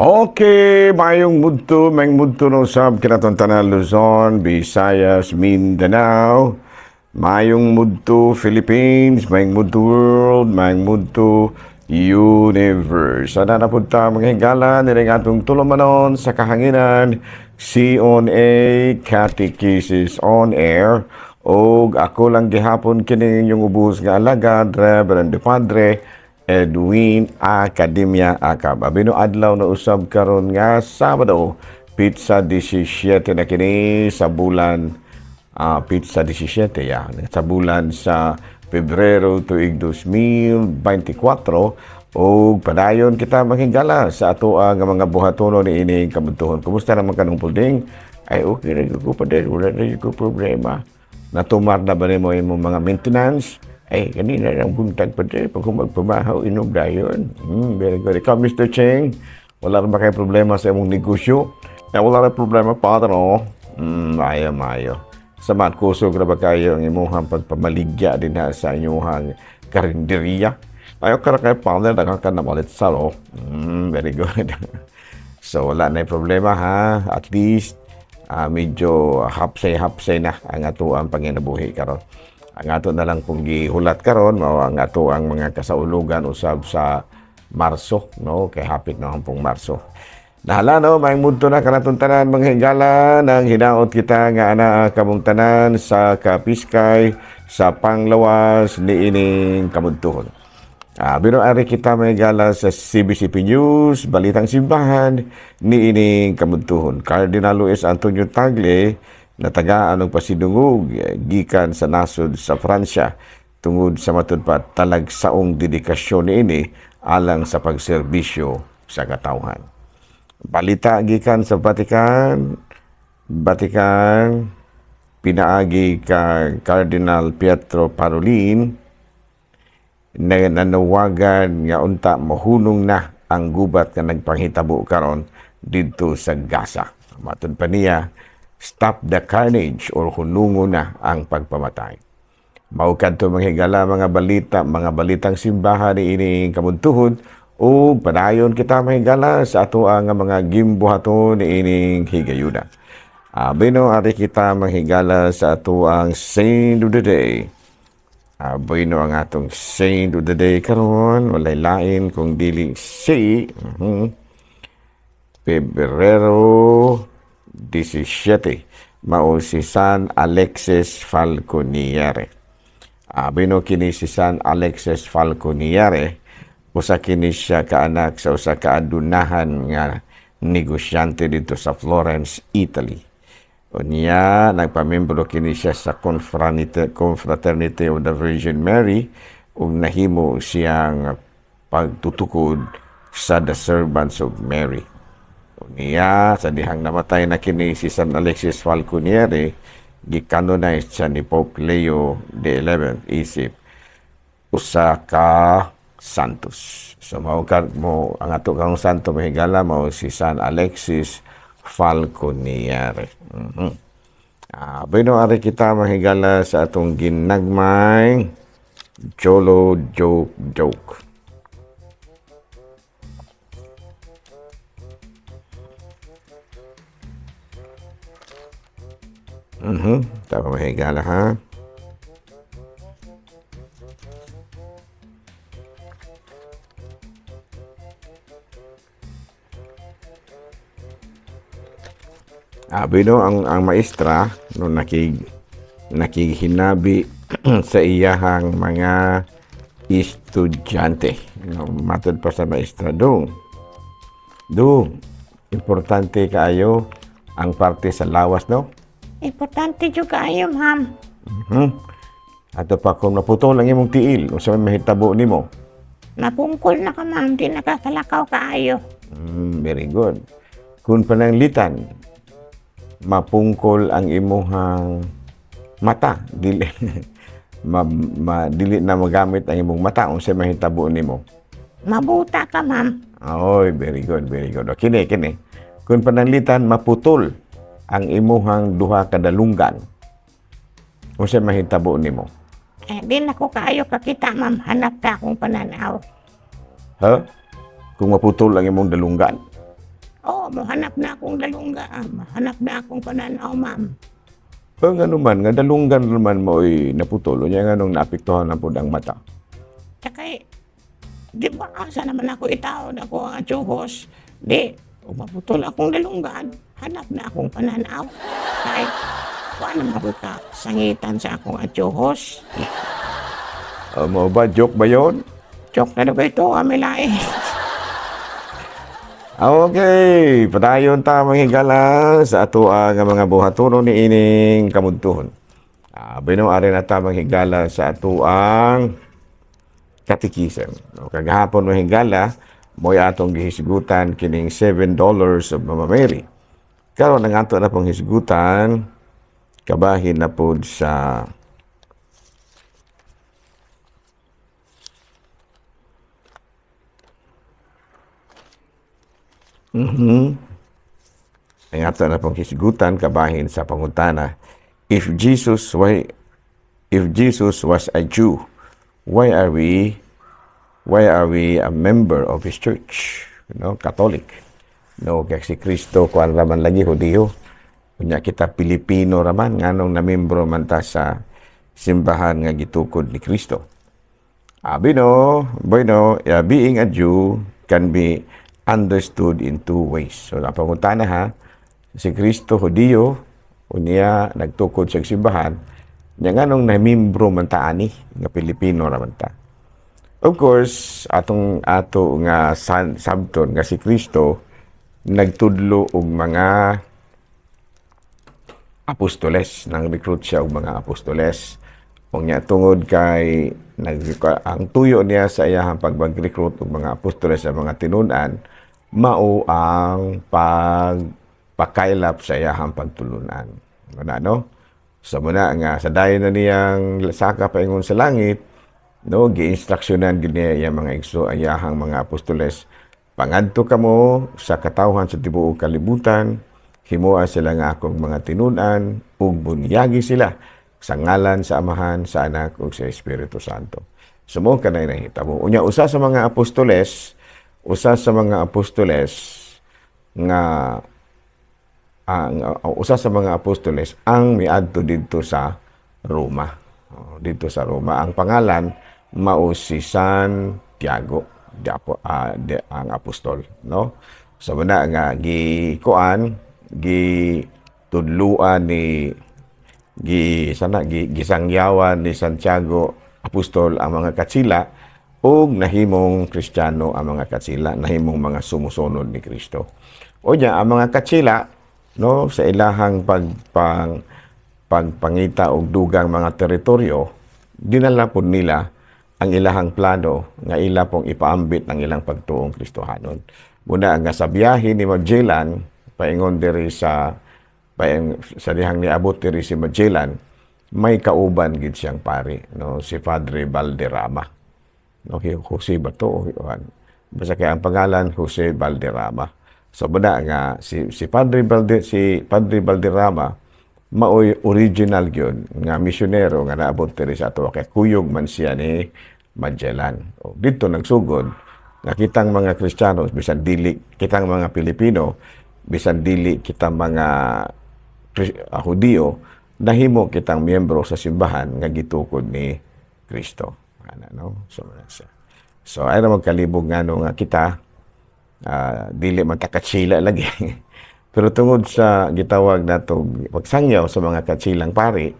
Okay, mayong mudto no sab kinaton tanan Luzon, Visayas, Mindanao. Mayong mudto Philippines, mayong mudto world, mayong mudto universe. Sana na pud ta, mga higala, niring atong tulumanon sa kahanginan, C on A Catechesis on Air. Og ako lang gihapon kini inyong ubos nga alagad, Reverend Padre Edwin Academia Acab. Abino adlaw na usab karon nga Sabado, petsa 17 na kini sa bulan petsa 17 ya sa bulan sa Pebrero tuig 2024 ug padayon kita maghigala sa ato nga mga buhatono ni ining kabuntuhon. Kumusta naman kanong pulding? Ay, okay ra ko pa din, wala na ko problema. Natumar na ba nimo imong mga maintenance? Ay, kanina lang buntag pa din, pag magpamahaw, inom dayon. Very good. Ikaw, Mr. Cheng, wala ra ba kayo problema sa imong negosyo? Eh, wala ra problema, Padre, no? Mayo, mayo. Sama, kusog ra ba kayo ang imuhang pagpamaligya din ha sa inyong karinderiya? Ayaw ka ra kayo, Padre, nakakanawalit sa, no? Very good. So, wala na yung problema, ha? At least, medyo hapsay-hapsay na ang ato ang panginabuhi karon. Ang ato na lang kung gihulat karon mao ang ato ang mga kasaulugan usab sa Marso, no? Kay hapit na ang pong Marso. Nahala, no, may mudto na kanatong tanan, mga higala, nang hinaot kita nga ana kamong tanan sa kapiskay sa panglawas ni ining kamudtuhon. Pero ari kita may gala sa CBCP News, Balitang Simbahan, ni ining kamudtuhon. Cardinal Luis Antonio Tagle natagaan og pasidungog gikan sa nasod sa Pransya tungod sa matud pa talagsaong dedikasyon niini alang sa pagserbisyo sa katawhan. Balita gikan sa Vatican, Vatican pinaagi kay Cardinal Pietro Parolin na nanawagan nga unta mahunong na ang gubat nga nagpanghitabo karon didto sa Gaza. Matud pa niya, stop the carnage or hunungon na ang pagpamatay. Mao kadto, mga higala, mga balita, mga balitang simbahan ni ining kamuntuhon ug padayon kita, mahigala, sa ato ang mga gimbuhaton ni ining higayuna. Bueno, ari kita, manghigala, sa ato ang Saint of the Day. Bueno, ang atong Saint of the Day karon walay lain kung dili si Pebrero 17, mao si San Alexis Falconiere. Bueno, kini si San Alexis Falconiere, usa kini siya kaanak sa usa ka adunahan nga negosyante dito sa Florence, Italy. Unya, nagpamembro kini siya sa Confraternity of the Virgin Mary ug nahimo siyang pagtutukod sa The Servants of Mary. Unya, sa dihang namatay na kini si San Alexis Falconiere, gikanonize siya ni Pope Leo XI isip usa ka santos. So mao ka mo ang ato karong santo, mahigala, mao si San Alexis Falconiere. Bueno, ari kita, mahigala, sa atong ginagmay Jolo Joke Joke. Tama, mahigala, ha. Bueno, ang maestra no nakighinabi sa iyahang mga estudyante. No, matod pa sa maestra, dong. Do, importante kaayo ang parte sa lawas, no? Importante jud kaayo, ma'am. Ato pa kung naputol ang imong tiil, unsa may mahitabo nimo? Mapungkol na ka, ma'am. Di nakakalakaw kaayo. Very good. Kung pananglitan, mapungkol ang imuhang mata, dili dili na magamit ang imong mata, unsa mahitabo nimo? Mabuta ka, ma'am. Oy, very good, very good. O, kini, kini. Kung pananglitan maputol ang imuhang duha ka dalunggan, unsa mahitabo nimo? Eh, di na ko kaayo kakita, ma'am. Hanap ka akong pananaw. Ha? Kung maputol ang imong dalunggan? Mohanap na akong dalungga. Mahanap na akong pananaw, ma'am. Ang ano man, nga dalunggan naman mo ay naputol, unya nganong naapektuhan na pud ang mata? Kay, di ba asa naman ako itaon ako ang atsuhos? Di, maputol akong dalunggan, hanap na akong pananaw. Kay, wala naman ako ka sangitan sa akong atsuhos. Mo ba, joke ba yon? Joke na daw ito, amilay. Okay, padayon ta, mga higala, sa ato ang mga buhatunon ni ining kamudtuhon. Bino ari na ta, mga higala, sa ato ang katikism. No, kagahapon, mga higala, mo'y atong gihisgutan kining $7 of Mama Mary. Karon ang ato na pong hisgutan kabahin na pod sa Ang ato na pong hisgutan kabahin sa pangutana, if Jesus was a Jew, why are we a member of his church? No, Catholic. No, kay si Kristo kuan raman lagi, Hudiyo. Unya kita Pilipino raman, nganong namembro man ta sa simbahan nga gitukod ni Kristo? Abi no, bueno, being a Jew can be understood in two ways. So, ang pangutana ha, si Kristo Hudiyo, unya nagtukod sa simbahan, nya nganong namimbro man ta ani nga Pilipino raman ta? Of course, atong ato nga sabton nga si Kristo nagtudlo og mga apostoles, nang recruit siya og mga apostoles. Unya tungod kay nag ang tuyo niya sa iyahang pag-recruit og mga apostoles sa mga tinud-an mao ang pagpakaylap sa iyahang pagtulunan. Wala, no? Sa muna nga sa dayon na niyang saka paingon sa langit, no, giinstruksyonan gid niya iyang mga igso, iyahang mga apostoles: "Pangadto kamo sa katawhan sa tibuok kalibutan, himoa sila nga akong mga tinud-an ug bunyagi sila sa ngalan sa Amahan, sa Anak ug sa Espiritu Santo." So mo kanay nahitabo. Unya usa sa mga apostoles, usa sa mga apostoles nga ang usa sa mga apostoles ang miadto didto sa Roma. Oh, didto sa Roma. Ang pangalan mao si Santiago, ang apostol, no? So muna nga gikuan, gitudluan ni gi sana gi, gisangyawan ni Santiago apostol ang mga katsila ug nahimong Kristiyano ang mga katsila, nahimong mga sumusunod ni Kristo. Unya ang mga katsila, no, sa ilahang pagpangita og dugang mga teritoryo, dinala pod nila ang ilahang plano nga ila pong ipaambit ang ilang pagtuong Kristohanon. Muna nga sa biyahe ni Magellan paingon diri sa paing, sa dihang niabot diri si Magellan, may kauban gid siyang pari, no, si Padre Valderrama. Okay, Jose ba to? O, basta kay ang pangalan Jose Valderrama. So muna nga si Padre Valderrama maoy original gyud nga misyonero nga naabot diri sa ato kay kuyog man siya ni Magellan. O, dito nagsugod nga kitang mga Kristiyano, bisan dili kitang mga Pilipino, bisan dili kitang mga Hudiyo, nahimo kitang miyembro sa simbahan nga gitukod ni Kristo. Ana, no? So, muna siya. So ay ra magkalibog ngano nga kita dili man ta katsila lagi. Pero tungod sa gitawag nato pagsangyaw sa mga katsilang pari,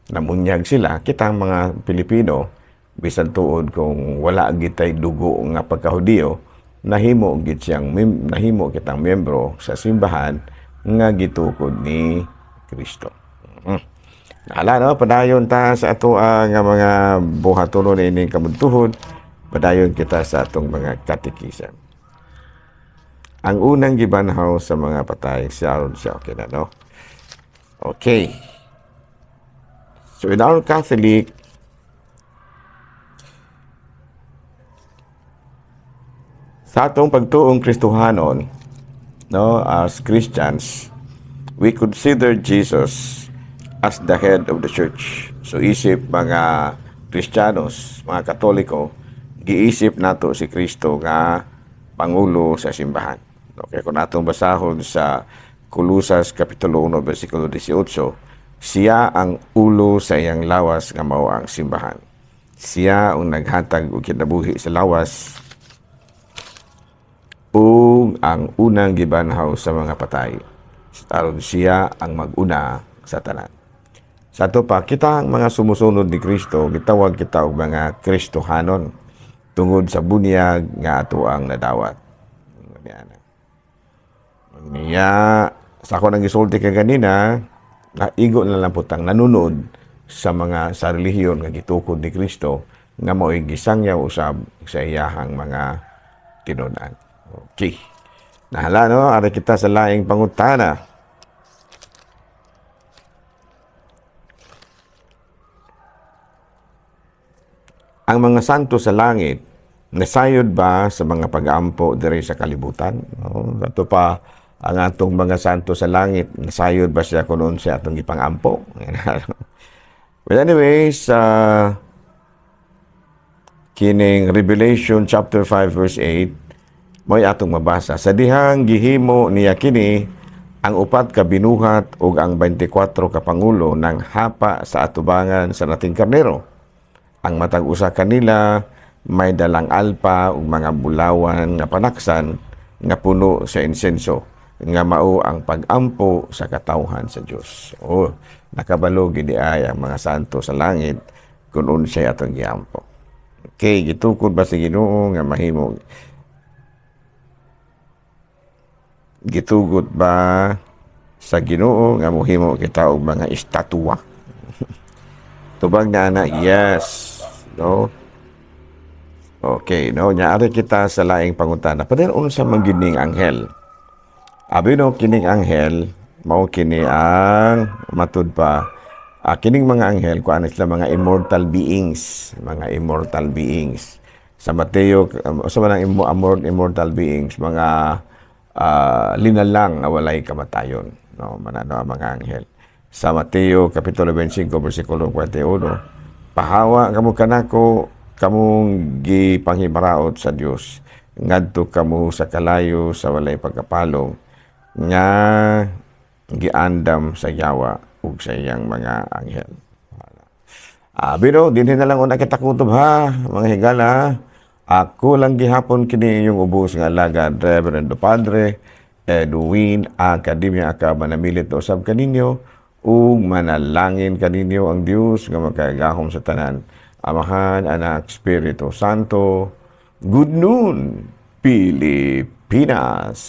namunyag sila, kitang mga Pilipino, bisan tuod kung wala gitay dugo nga pagkahudiyo, nahimo kitang miyembro sa simbahan nga gitukod ni Kristo. Ala, no, padayon ta sa ato ang mga buhatonon ining kabuntuhon. Padayon kita sa atong mga katikism. Ang unang gibanhaw sa mga patay si Aaron siya. Okay na, no? Okay. So in our Catholic, sa atong pagtuong Kristohanon, no, as Christians, we consider Jesus as the head of the church. So isip mga Kristiyanos, mga Katoliko, giisip nato si Kristo nga pangulo sa simbahan. Okay, kung atong basahon sa Kolosas Kapitulo 1 versikulo 18, siya ang ulo sa iyang lawas nga mao ang simbahan. Siya ang naghatag og kinabuhi sa lawas ug ang unang gibanhaw sa mga patay. Aron siya ang mag-una sa tanan. Sa ato pa, kita ang mga sumusunod ni Kristo, gitawag kita og mga Kristohanon tungod sa bunyag nga ato ang nadawat. Yan. Niya, sa ako nang gisulti kay ganina, naigo na lang putang nanonood sa mga sa relihiyon nga gitukod ni Kristo nga mao'y gisangyaw usab sa iyahang mga tinud-an. Okay. Nahala no, ari kita sa laing pangutana. Ang mga santo sa langit, nasayod ba sa mga pag-ampo diri sa kalibutan? No, ato pa ang atong mga santo sa langit, nasayod ba siya kung unsa atong gipang-ampo? Well, anyways, kining Revelation chapter 5 verse 8, mo'y atong mabasa. Sa dihang gihimo niya kini, ang upat ka binuhat ug ang 24 ka pangulo ng hapa sa atubangan sa nating karnero. Ang matag usa kanila may dalang alpa ug mga bulawan nga panaksan nga puno sa insenso nga mao ang pag-ampo sa katawhan sa Dios. Oh, nakabalo gid ay ang mga santo sa langit kung unsay atong giampo. Okay, gitukod ba sa Ginoo nga mahimo? Gitugot ba sa Ginoo nga mohimo kita og mga estatwa? Tubag na ana, yes. No? Okay, no, nya ari kita sa laing pangutana. Pader unsa man gyud ning anghel? Abi no, kining anghel mao kini ang matud pa, kining mga anghel kuan sila mga immortal beings, mga immortal beings. Sa Mateo, sa mga immortal beings, mga linalang nga walay kamatayon, no, manano ang mga anghel. Sa Mateo kapitulo 25 bersikulo 41, "Pahawa kamo kanako, kamong gipanghimaraot sa Dios, ngadto kamo sa kalayo sa walay pagkapalong nga giandam sa yawa ug sa iyang mga anghel." Bino, dinhi na lang una kita kutob ha, mga higala. Ako lang gihapon kini inyong ubos nga alagad, Reverendo Padre Edwin Academia Aka, manamilit na usab kaninyo ug manalangin kaninyo ang Dios nga makagagahom sa tanan. Amahan, Anak, Espiritu Santo. Good noon, Pilipinas.